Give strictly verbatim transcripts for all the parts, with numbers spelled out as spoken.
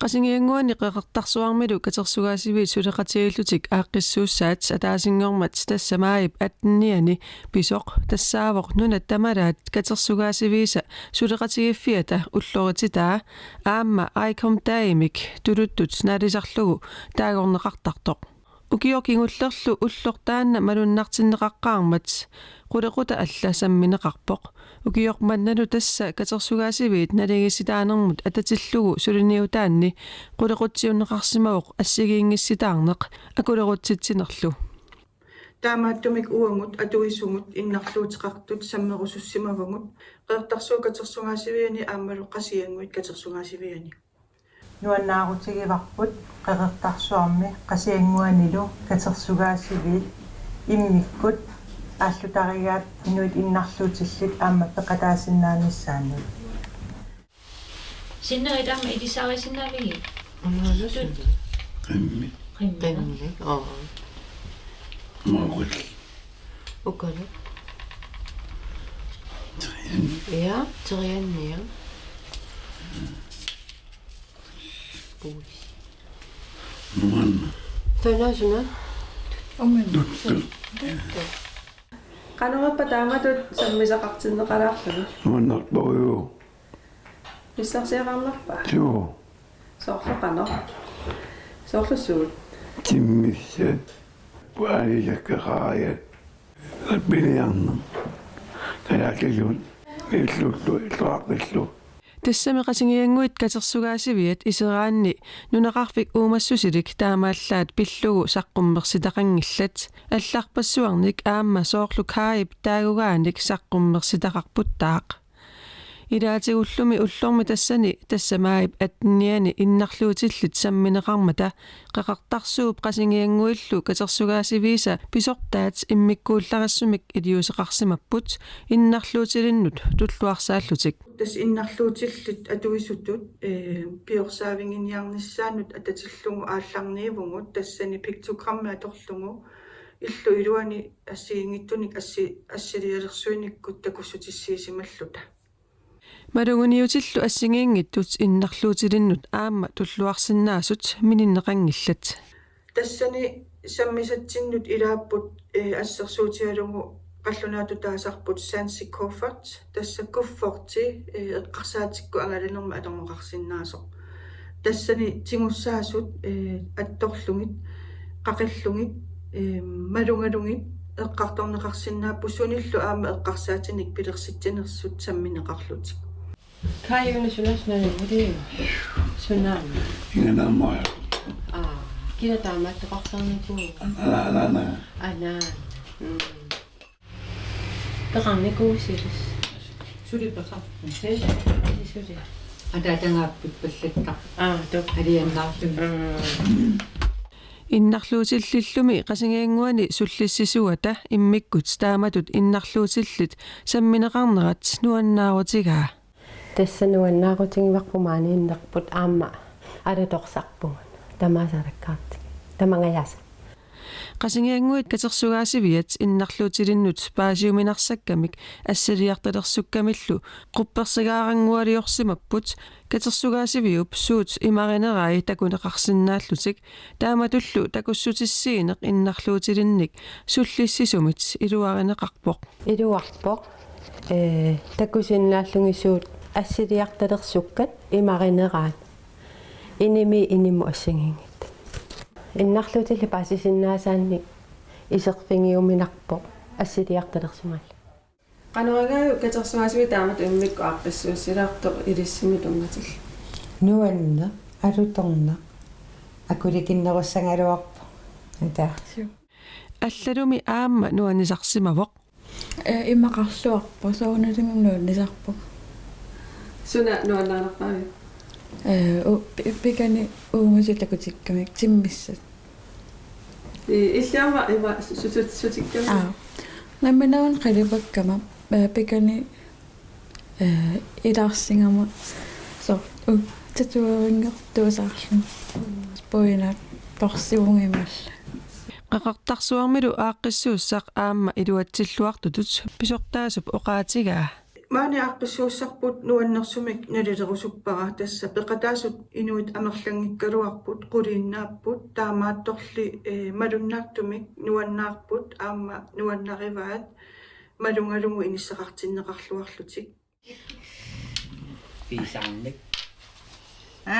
Qasigiannguani Qeqertarsuarmilu katersugaasiviit suleqatigiillutik aaqqissuussaat ataasinngormat tassa maajip attenianni pisoq tassaavoq nunat tamalaat katersugaasiviisa suleqatigiiffiata ullorititaa aamma Icom Dagimik tuluttut naalisarlugu taagorneqartartoq. Ukioq kingullerlu ulloq taanna malunnartinneqaqqaarmat qulequtaq alla sammineqarpoq. Ukioq mannalu tassa katersugaasiviit naligiissitaanermut atatillugu suliniutaanni qulequtsiunneqarsimavoq assigiinngissitaarneq akulerutsitsinerlu. Taamaattumik uagut atuisumut innarluuteqartut sammerusussimavagut Qeqertarsuup Katersugaasiviani aammalu Qasigiannguit Katersugaasiviani. Nuannaarutigivarput Qeqertarsuarmi Qasigiannguanilu katersugaasiviit immikkut aallutarigaat inuit innarluutillit aamma peqataasinnaanissaannut. Sinneri taama ilisarisinnaaviuk? Qimmi. Qimmi. Qimmi. Oo. Maakul. Ukalu. Terianni. Ja, terianni, ja. Puis. Nuann. Tanaasuna. Omen. Tuttu. Qanorippa taamatut sammisaqartinneqalaarlugu? Nuannerpoq. Pissarsiaqarnerpa? Suu. Soorlu qanoq? Soorlu suut? Timmissat. Puaalisakkaqaajat. Piliarneq. Kalaallisut. Illullu, illuaqqillu. Tassami Qasigiannguit Katersugaasiviat iseraanni nunaqarfik uumassusilik taamaallaat pillugu saqqummersitaqanngillat. Allarpassuarnik aamma soorlu kaajip taagugaanik saqqummersitaqarputtaaq. Ilaatigullumi ullormi tassani tassa maajip attenianni innarluutillit sammineqarmata Qeqertarsuup Qasigiannguillu katersugaasiviisa pisortaat immikkuullarissumik iliuuseqarsimapput innarluutilinnut tulluarsaallutik. Tassa innarluutillit atuisutut, ee, piorsaavigiinniarnissaannut atatillugu aallarniivugut tassani piktogrammi atorlugu illup iluani assigiinngitsunik assi-, assilialersuinikkut takussutissiisimalluta. Maluguniutillu assigiinngitsut innarluutilinnut aamma tulluarsinnaasut mininneqanngillat. Tassani sammisatsinnut ilaapput, ee, assersuutigalugu qallunaatutaasarput Sansi Kuffert, tassa kufferti, ee, eqqarsaatikkut angalanermik atorneqarsinnaasoq. Tassani tigussaasut, ee, attorlugit, qaqillugit, ee, malugalugit eqqartorneqarsinnaapput sunillu aamma eqqarsaatinik pilersitsinersut sammineqarlutik. Kaj, una suna, suna, uli. Suna. Inganarmaaja. Aa, kina taamaattoqartarnikuuvoq? Ana, ana, ana. Ana. Mm. Peqarnikuuvoq siulleq. Suli peqarpoq. Suli, suli. Ataatagaapput pallatta. Aa, tok. Aliannaarluni. Mm. Innarluutillillumi Qasigiannguani sullissisuata immikkut taamatut innarluutillit sammineqarnerat nuannaarutigaa. Tassa nuannaarutigivarput maaniinnerput aamma alutorsarpugut. Tamaasa alakkaartigit. Tamangajaasa. Qasigiannguit katersugaasiviat innarluutilinnut paasiuminarsakkamik assiliartalersukkamillu quppersigaaranngualiorsimapput katersugaasiviup suut imarinerai takuneqarsinnaallutik taamatullu takussutissiineq innarluutilinnik sullissisumit iluarineqarpoq. Iluarpoq, ee, takusinnaallugit suut assiliartalersukkat imarineraat inimi inimut assigiinngitsut. Innarluutillit paasisinnaasaannik iserfigiuminarpoq assiliartalersugaalluni. Qanorigaajuk katersugaasiviit taamatut immikkut aaqqissuussilaartoq ilissimi tunngatillugu? Nuanneq, alutornaq, akulikinnerussagaluarpoq. Ata. Suu. Allalumi aamma nuannisarsimavoq. Ee, imaqarluarpoq, soorunalimi nuannisarpoq. Suna nuannaanerpaaviuk? Ee, u-, pi-, pikani uungasu takutikkamik timmissat. Ii, illit aamma ima su-, su-, su-, sutikkamik? Aa. Nammineerlunga qalipakkama, ee, pikani, ee, ilaarsigama soorlu u-, tatoveringertuusaarluni. Puinaat torsivugimallu. Qeqertarsuarmilu aaqqissuussaq aamma iluatsilluartutut pisortaasup oqaatigaa. Maani aaqqissuussarput nuannersumik nalilerusuppara, tassa peqataasut inuit amerlanngikkaluarput, quliinnaapput, taamaattorli, eh, malunnartumik nuannaarput aamma nuannarivaat malugalugu inissaqartinneqarluarlutik. Piisaarnik. Aa.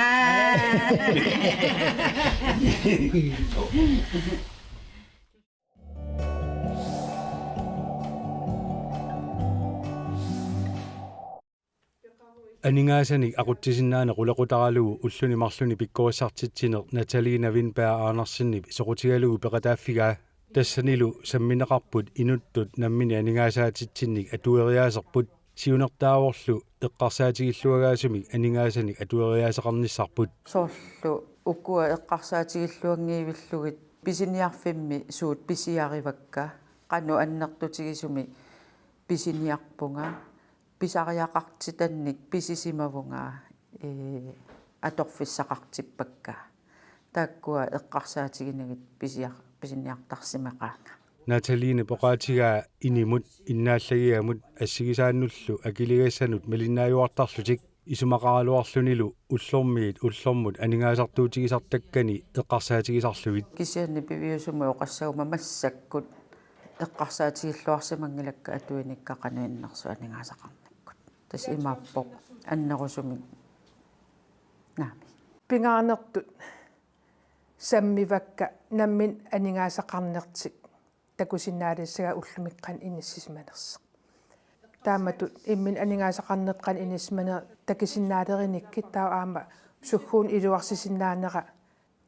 Aningaasanik aqutsisinnaaneq qulequtaralugu ulluni marlunni pikkorissartitsineq Natalina Windberg Andersenip soqutigalugu peqataaffigaa. Tassanilu sammineqarput inuttut nammineq aningaasaatitsinnik atueriaaserput, siunertaavorlu eqqarsaatigilluagaasumik aningaasanik atueriaaseqarnissarput. Soorlu ukua eqqarsaatigilluanngivillugit pisiniarfimmi suut pisiarivakka, qanoq annertutigisumik pisiniarpunga, pisariaqartitannik pisisimavunga, ee, atorfissaqartippakka. Taakkua eqqarsaatiginagit pisiar-, pisiniartarsimaqaanga. Natalinep oqaatigaa inimut, innaallagigamut assigisaannullu akiligassanut malinnaajuartarlutik isumaqaraluarlunilu ullormiit ullormut aningaasartuutigisartakkani eqqarsaatigisarlugit. Kisianni piviusumik oqassaguma massakkut eqqarsaatigilluarsimanngilakka atuinikka qanoq innersut aningaasaqarnikkut. Tassa imaappoq annerusumik. Naamik. Pingaarnertut sammivakka nammineq aningaasaqarnertik takusinnaalissagai ullumikkut qanoq inissisimanersoq. Taamatut imminut aningaasaqarneq qanoq inissisimaneq takusinnaalerinikkit taava aamma sukkuunnik iluarsisinnaanera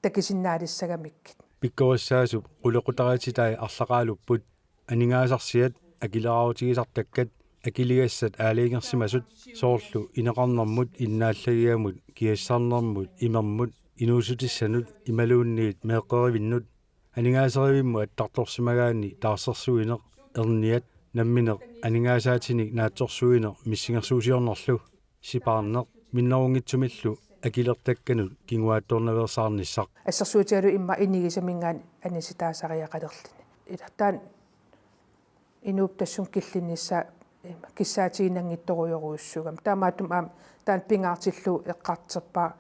takusinnaalissagamikkit. Pikkorissaasup qulequtaritsitai arlaqaalupput, aningaasarsiat, akileraarutigisartakkat, akiligassat aalajangersimasut, soorlu ineqarnermut, innaallagigamut, kiassarnermut, imermut, inuussutissanut imaluunniit meeqqerivinnut, aningaaserivimmut attartorsimagaanni taarsersuineq, erniat, nammineq aningaasaatinik naatsorsuineq missingersuusiornerlu, sipaarneq, minnerunngitsumillu akilertakkanut kinguaattoornaveersaarnissaq. Assersuutigalugu immaqa inigisaminngaanniit anisitaasariaqalerluni. Ila taanna inuup tassunga killinnissaa, ima, kissaatiginnanngitsorujorujussuugami. Taamaattumik aamma taanna pingaartillugu eqqartorpara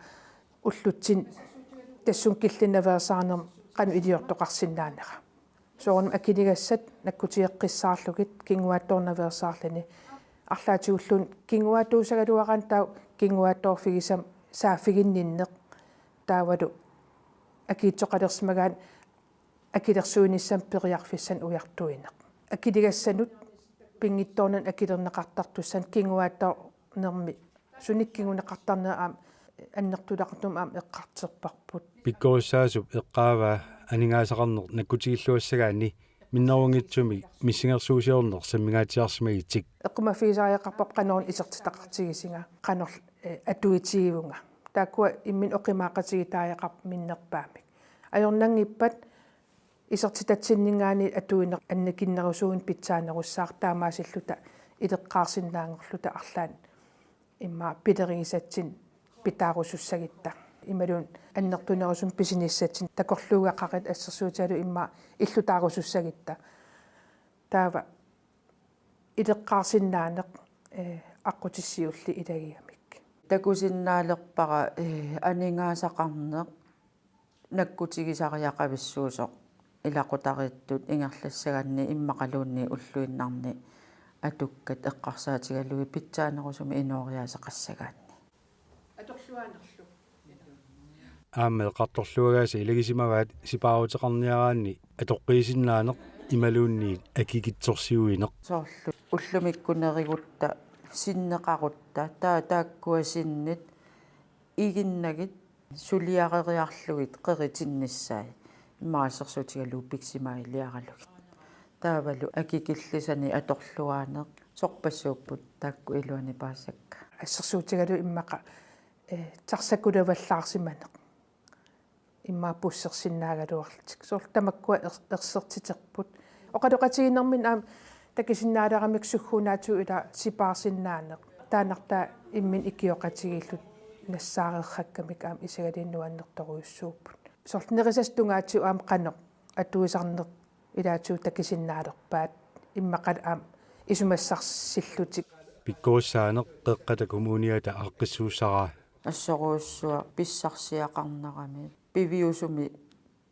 ullutsinni tassunga killinnaveersaarnermi qanoq iliortoqarsinnaanera. Soorunami akiligassat nakkutigeqqissaarlugit kinguaattoornaveersaarluni. Arlaatigulluunniit kinguaattuussagaluaraanni taava kinguaattoorfigisami saaffiginninneq. Taavalu akiitsoqalersimagaanni akilersuinissamut periarfissanik ujartuineq. Akiligassanut pinngitsoornani akilerneqartartussanut kinguaattoornermi sunik kinguneqartarnera aamma annertulaqartumik aamma eqqartorparput. Pikkorissaasup eqqaavaa aningaasaqarneq nakkutigilluassagaanni minnerunngitsumik missingersuusiorneq sammingaatsiarsimagitsik. Eqqumaffigisariaqarparput qanoruna isertitaqartigisinga, qanorlu, eh, atuitigivunga. Taakkua imminut oqimaaqatigiitariaqarput minnerpaamik. Ajornanngippat isertitatsinninngaanniit atuineq annikinnerusuunik pitsaanerussaaq, taamaasilluta ileqqaarsinnaanngorluta arlaannik immaqa pilerigisatsinnik pitaarusussagutta. Imaluunniit annertunerusumik pisinissatsinnut takorluugaqarit assersuutigalugu immaqa illutaarusussagutta. Taava ileqqaarsinnaaneq, eh, aqqutissiuulli ilagigamik. Takusinnaalerpara, eh, aningaasaqarneq nakkutigisariaqavissuusoq ilaqutariittut ingerlassaganni immaqaluunniit ulluinnarni atukkat eqqarsaatigalugit pitsaanerusumik inooriaaseqassagaanni. Atorluaanerlu. Aamma eqqartorluagaasa ilagisimavaat sipaaruteqarniaraanni atoqqiisinnaaneq imaluunniit akikitsorsiuineq. Soorlu ullumikkut nerigutta, sinneqarutta, taa-, taakkua sinnit iginnagit suliareriarlugit qeritinnissaat immaqa assersuutigalugu pikisimagiliaralugit. Taavalu akikillisani atorluaaneq, sorpassuupput taakku iluani paassakka. Assersuutigalugu immaqa, eh, taxakulavallaarsimaneq. Immaqa bussersinnaagaluarlutik. Soorlu tamakkua er-, ersertiterput. Oqaloqatigiinnerminni aamma takusinnaaleramikku sukkuunaatigut ila sipaarsinnaaneq. Taannartaa imminut ikioqatigiilluta nassaareerrakkamik aamma isagaluunniit nuannertorujussuupput. Soorlu nerisassat tungaatigut aamma qanoq atuisarneq ilaatigut takusinnaalerpaat, immaqalu aamma isumassarsillutik. Pikkorissaaneq Qeqqata Kommuniata aaqqissuussaraa. Assorujussuaq pissarsiaqarnerani piviusumik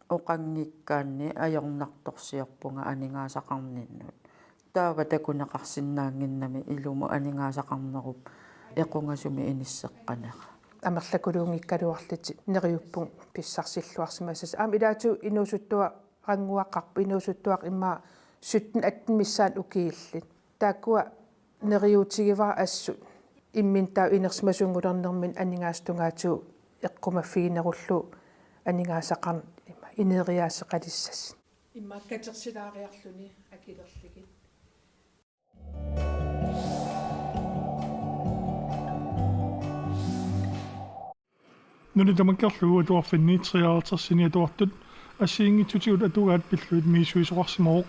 oqanngikkaanni ajornartorsiorpunga aningaasaqarninnut. Taava takuneqarsinnaannginnami ilumut aningaasaqarnerup equngasumik inisseqqanera. Amerlakuluunngikkaluarlutik neriuppunga pissarsilluarsimassasut. Aamma ilaatigut inuusuttuarannguaqarput, inuusuttuaq immaqa sytten atten missaanni ukiullit. Taakkua neriuutigivara assut imminut taava inersimasunngulernerminni aningaasat tungaatigut eqqumaffiginerullugu aningaasaqarneq ineeriaaseqalissasut. Immaqa katersilaariarluni akilerlugit. Nunat tamakkerlugu atuarfinni treoghalvtredsini atuartut assigiinngitsutigut atugaat pillugit misissuisoqarsimavoq.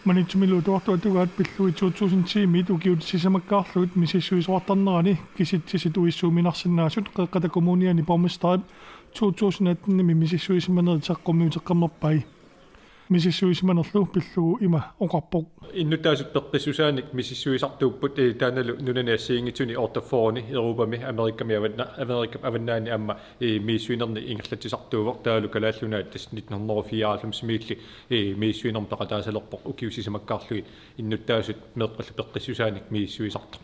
Maniitsumilu atuartut atugaat pillugit to tusind ti-miit ukiut sisamakkaarlugit misissuisoqartarnerani kisitsisit uissuuminarsinnaasut Qeqqata Kommuniani borgmesterip to tusind atten-imi misissuisimanerit saqqummiuteqqammerpai. Misissuisimanerlu pillugu ima oqarpoq: Innuttaasut peqqissusaanik misissuisartuupput, eh, taannalu nunani assigiinngitsuni otteogfyrreni, Europami, Amerikami avanna-, Amerikap avannaani aamma, eh, misissuinerni ingerlatsisartuuvoq, taavalu Kalaallit Nunaat tassa nitten hundrede og fireoghalvfems-imiilli, eh, misissuinermut peqataasalerpoq ukiut sisamakkaarlugit innuttaasut meeqqallu peqqissusaanik misissuisartoq.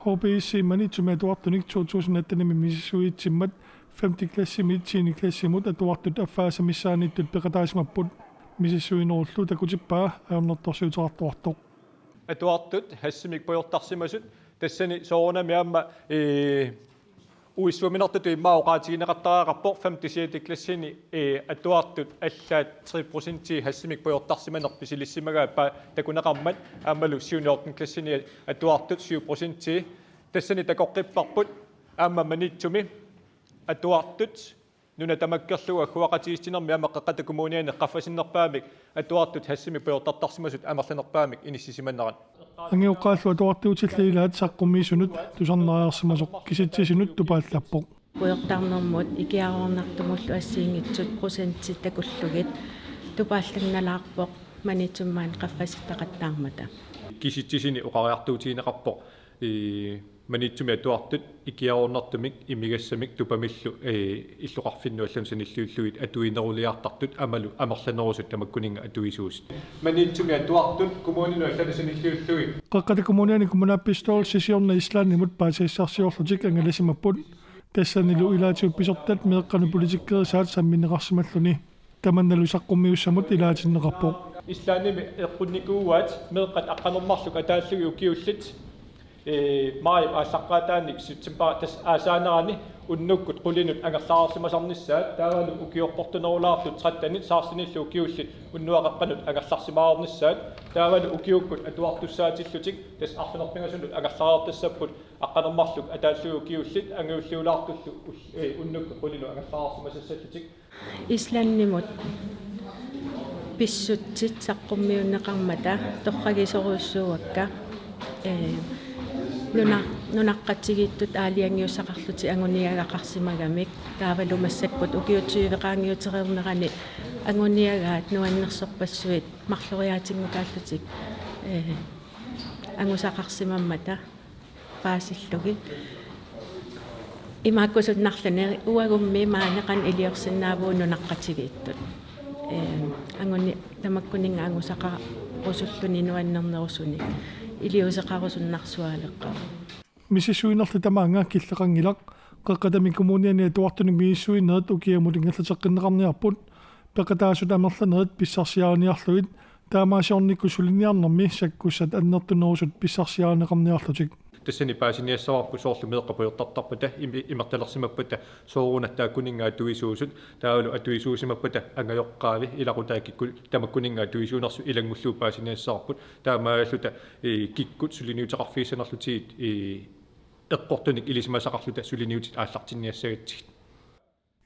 H P S-i Maniitsumi atuartunik to tusind atten-imi misissuitsimmat femte klassimiit tiende klassimut atuartut affaasa missaanniittut peqataasimapput. Misissuinerullu takutippaa ajornartorsiuteqartuartoq. Atuartut hashimik pujortarsimasut tassani soorunami aamma, ee, uissuuminartutut immaqa oqaatigineqartariaqarpoq femte sjette klassini, ee, atuartut allaat tre procenti hashimik pujortarsimaneq pisilissimagaat pa-, takuneqarmat aammalu syvende ottende klassini atuartut syv procenti. Tassani takoqqipparput aamma Maniitsumi atuartut nunat tamakkerlugu agguaqatigiissinermi aamma Qeqqata Kommuniani qaffasinnerpaamik atuartut hashimik pujortartarsimasut amerlanerpaamik inissisimanerat. Angajoqqaallu atuartuutillit ilaat saqqummiisunut tusarnaariarsimasoq kisitsisinut tupaallappoq. Pujortarnermut ikiaroornartumullu assigiinngitsut procentit takullugit tupaallannalaarpoq Maniitsumi qaffassitaqattaarmata. Kisitsisini oqariartuutigineqarpoq, ee, Maniitsumi atuartut ikiaroornartumik imigassamik tupamillu, ee, illoqarfinnut allanut sanilliullugit atuineruliartartut aammalu amerlanerusut tamakkuninnga atuisuusut. Maniitsumi atuartut kommuninut allanut sanilliullugit. Qeqqata Kommuniani kommunalbestyrelsi siorna Islandimut paasisassarsiorlutik angalasimapput. Tassanilu ilaatigut pisortat meeqqanut politikerisaat sammineqarsimalluni. Tamannalu saqqummiussamut ilaatinneqarpoq. Islandimi eqqunnikuuaat meeqqat aqqaneq-marluk ataallugit ukiullit, ee, maajip aallaqqaataani september tassa aasaanerani unnukkut qulinut angerlareersimasarnissaat, taavalu ukioqqortunerulaartut trettenit sekstenillu ukiullit unnuaqeqqanut angerlarsimaareernissaat, taavalu ukiukkut atuartussaatillutik tassa arfineq-pingasunut angerlareertassapput aqqaneq-marluk ataallugit ukiullit angajulliulaartullu ul-, ee, unnukkut qulinut angerlareersimasassallutik. Islandimut pissutsit saqqummiunneqarmata torragisorujussuuakka, ee, nuna-, nunaqqatigiittut aalajangiussaqarlutik anguniagaqarsimagamik, taavalu massakkut ukiut tyve qaangiutereernerani anguniagaat nuannersorpassuit marloriaatinngukaallutik, ee, angusaqarsimammata paasillugit. Imaakkusunnarluni uagummi maani qanoq iliorsinnaavugut nunaqqatigiittut. Ee, anguni-, tamakkuninnga angusaqarusulluni nuannernerusunik iliuuseqarusunnersualeqqaarpoq. Misissuinerli tamaanga killeqanngilaq. Qeqqatami Kommuniani atuartunik misissuinerit ukiamut ingerlateqqinneqarniarput. Peqataasut amerlanerit pissarsiariniarlugit taamaasiornikkut suliniarnermi sakkussat annertunerusut pissarsiarineqarniarlutik. Tassani paasiniassavarput soorlu meeqqat pujortartarpata, imi-, imertalersimappata soorunami taakkuninnga atuisuusut, taavalu atuisuusimappata angajoqqaavi ilaquttakkikkut tamakkuninnga atuisuunersut ilanngullugu paasiniassavarput, taamaalilluta, ee, kikkut suliniuteqarfigissanerlutigit, ee, eqqortunik ilisimasaqarluta suliniutit aallartinniassagatsigit.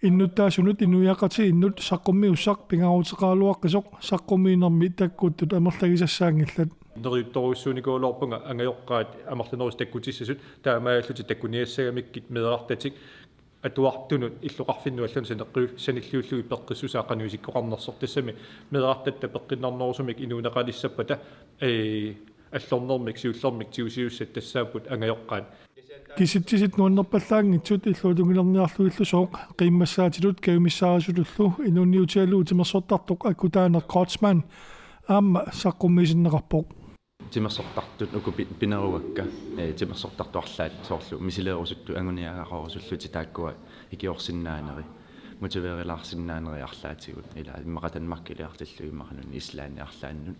Innuttaasunut inuiaqatigiinnut saqqummiussaq pingaaruteqaraluaqqisoq saqqummiinermi takkuttut amerlagisassaanngillat. Neriuttorujussuunikuugaluarpunga angajoqqaat amerlanerusut takkutissasut, taamaalillutik takkuniassagamikkit meerartatik atuartunut illoqarfinnut allanut saneqqu-, sanilliullugit peqqissusaat qanoq isikkoqarnersoq, tassami meerartatta peqqinnarnerusumik inuuneqalissappata, ee, Allornermik siullermik tigusiussat tassaapput angajoqqaat. Kisitsisit nuannerpallaanngitsut illuatungiliorniarlutillusooq qiimmassaatitut kajumissaarisutullu inuuniutigalugu timersortartoq Akutaaneq Kreutzmann aamma saqqummiisinneqarpoq. Timersortartut uku pi-, pineruakka, ee, timersortartut arlaat soorlu misileerusuttut anguniagaqarusullutik taakkua ikiorsinnaanerit, motiveerilaarsinnaanerit arlaatigut, ila immaqa Danmarkiliartillugu immaqa nunani Islandi arlaannut,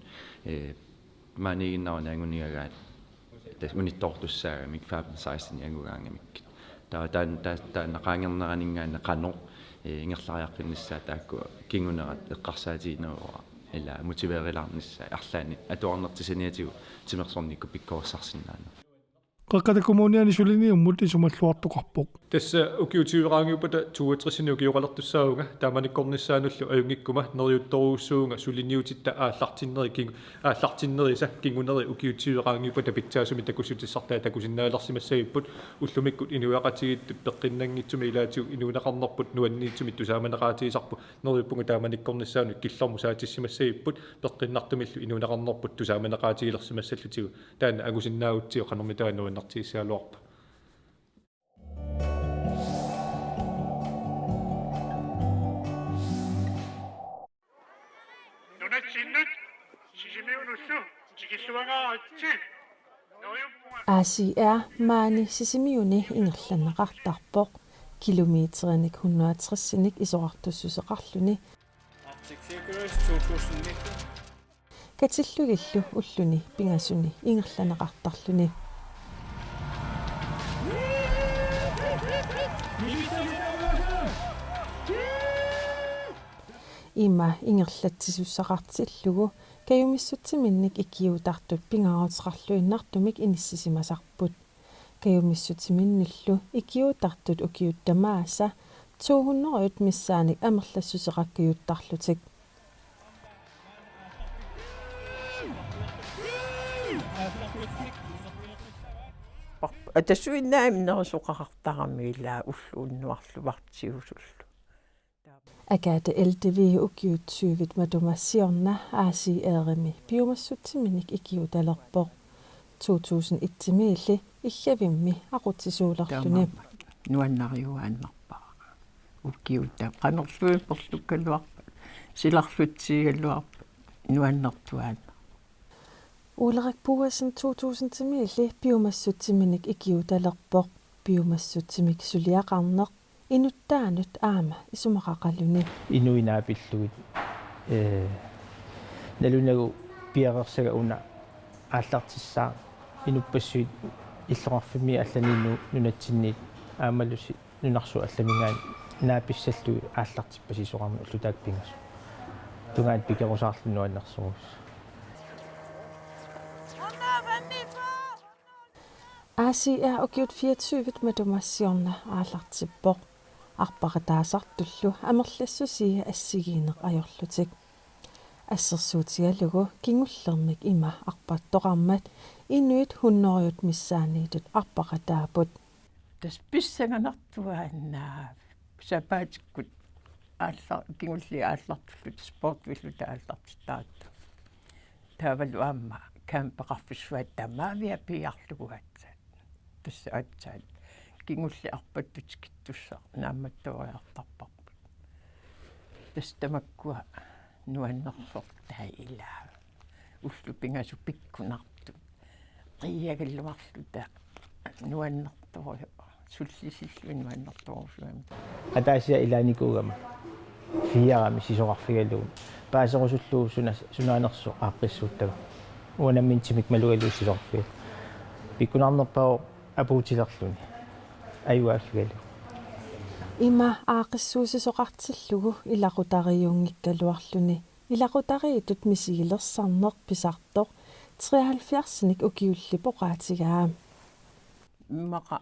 ee, maaniiginnaruni anguniagaat tassa unittoortussaagamik femten seksten angugaangamik. Taava taan-, taa-, taanna qaangerneraninngaanniit qanoq, ee, ingerlariaqqinnissaa taakku kingunerat eqqarsaatigineruara, ila motiveerilaarnissaa arlaanni atuarnertik saniatigut timersornikkut pikkorissarsinnaaneq. Qeqqata Kommuniani suliniummut isumalluartoqarpoq. Tassa ukiut tyveraangiuppata toogtresinik ukioqalertussaavunga, taamanikkornissaanullu ajunngikkuma neriuttorujussuuvunga suliniutitta aallartinneri kingu-, aallartinnerisa kinguneri ukiut tyveraangiuppata pitsaasumik takussutissartaa takusinnaalersimassagipput, ullumikkut inuiaqatigiittut peqqinnanngitsumik ilaatigut inuuneqarnerput nuanniitsumik tusaamaneqaatigisarput. Neriuppunga taamanikkornissaanut killormut saatissimassagipput peqqinnartumillu inuuneqarnerput tusaamaneqaatigilersimassallutigu. Taanna angusinnaagutsigu qanormitaava nuannertigissagaluarpa. Nunatsinnut Sisimiunullu tikissuangaaratsi. Neriuppunga A C R maani Sisimiuni ingerlanneqartarpoq, kilometerinik hundrede og tresinik isorartussuseqarluni. Arctic Circle Race to tusind nitten. Katillugillu ulluni pingasuni ingerlanneqartarluni. Ima ingerlatsisussaqartillugu kajumissutsiminnik ikiuutartut pingaaruteqarluinnartumik inissisimasarput. Kajumissutsiminnillu ikiuutartut ukiut tamaasa to hundrede missaannik amerlassuseqakkajuttarlutik. Atassuinnaamik nerisoqaqartarami ilaa ulloq unnuarlu partiusullu. Agathe Eldevig ukiut tyvit matuma siorna A C R-imi piumassutsiminnik ikiuutalerpoq. To tusind et-imiilli Iggavimmi aqutsisuulerluni. Taamaammat nuannariuaannarpara. Ukiuta qanorluunniit porlukkaluarpat, silarlutsiigaluarpat nuannertuaannaq. Ulrik Boasen to tusind-imiilli piumassutsiminnik ikiuutalerpoq. Piumassutsimik suliaqarneq inuttaanut aamma isumaqaqaluni. Inuit naapillugit, ee, nalunagu piareersagaat una aallartissaaq, inuppassuit illoqarfimmi allani nu-, nunatsinniit aammalu si-, nunarsuup allaminngaanniit naapissallugit aallartippasisoqarneq ulloq taakku pingasut. Tungaanut pikerusaarluni nuannersorujussuaq. A C R ukiut fireogtyve matuma siorna aallartippoq. Arpaqataasartullu amerlassusii assigiinneq ajorlutik. Assersuutigalugu kingullermik ima arpartoqarmat inuit hundrede missaanniittut arpaqataapput. Tassa pissanganartuaannaa sapaatikkut aallar-, kingulliit aallartullutik sportvillutik aallartittaratta. Taavalu aamma campeqarfissuat tamaavia piiarlugu aatsaat. Tassa aatsaat kingulliit arpattut tikittussaq naammattooriartarparput. Tassa tamakkua nuannersortai ilaa. Ullut pingasut pikkunartut. Qiiagalluarluta nuannertoruju-, sullisillugit nuannertorujusuugami. Ataasiaq ilaanikuugama fire-mi sisorarfigalugu paaserusullugu suna-, sunaanersoq aaqqissuuttagaq. Uanga nammineq timik malugalugu sisorarfigalugu. Pikkunarnerpaavoq apuutilerluni. Ajugaaffigalugu. Ima aaqqissuussisoqartillugu ilaqutariiunngikkaluarluni. Ilaqutariittut misigilersarneq pisartoq treoghalvfjerdsinik ukiullip oqaatigaa. Immaqa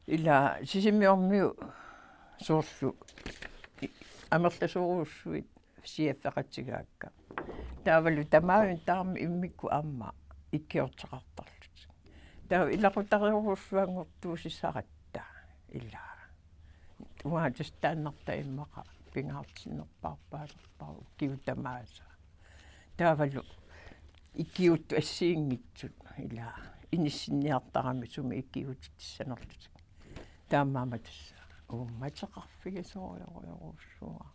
ila Sisimiormiut soorlu i-, amerlasoorujussuit siaffeqatigaakka. Taavalu tamaavimmi taama immikkut aamma ikiorteqartarlutik. Taava ilaqutariiorujussuanngortuusisaratta ilaa. Uanga tassa taannartaa immaqa pingaartinnerpaarpaalerpara ukiut tamaasa. Taavalu Ikiuuttut assigiinngitsut ila inissinniartaramik sumi ikiuutissanerlutik. Taamaammat tassa uummateqarfigisorujorujussuuara.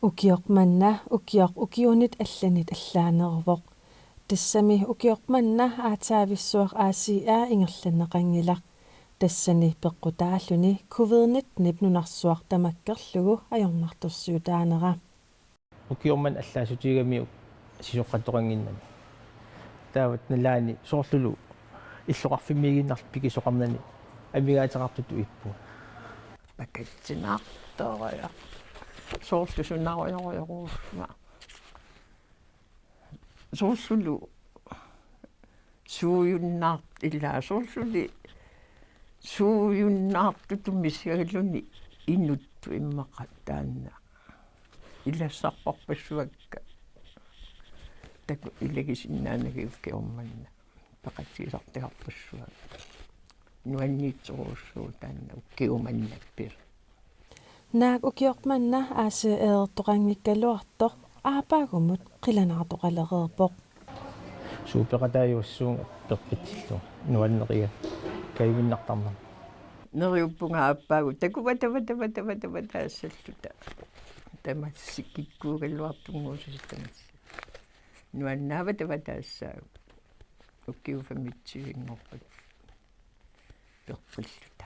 Ukioq manna ukioq ukiunit allanit allaaneruvoq. Tassami ukioq manna aatsaavissuaq A C A ingerlanneqanngilaq. Tassani peqqutaalluni covid nitten nunarsuaq tamakkerlugu ajornartorsiutaanera. Ukioq manna allaassutigigamikku sisoqqattoqannginnami. Taava nalaani soorlulu illoqarfimmiiginnarluta pikisoqarnani amigaateqartutut ippunga. Pakatsinaartorujuk. Soorlu sunarujorujorujussuma. Soorlulu suujunnaart-, ila soorluli suujunnaartutut misigaluni inuttut immaqa taanna ilassarparpassuakka. Taku ilagisinnaanagit ukioq manna peqatigisartagarpassuakka. Nuanniitsorujussuuvoq taanna ukioq manna pir. Naak ukioq manna A C A-ertoqanngikkaluartoq aappaagumut qilanaartoqalereerpoq. Suut peqataajussuunga perpitsillu nuanneriga kajuinnartarnermik. Neriuppunga aappaagu takuvat tavat tavat tavat tavat taassalluta. Tamassi kikkuugaluartunnguusasi tamassi. Nuannaava tavat taassaagut. Ukiut femogtyve-nngorput. Peqqilluta.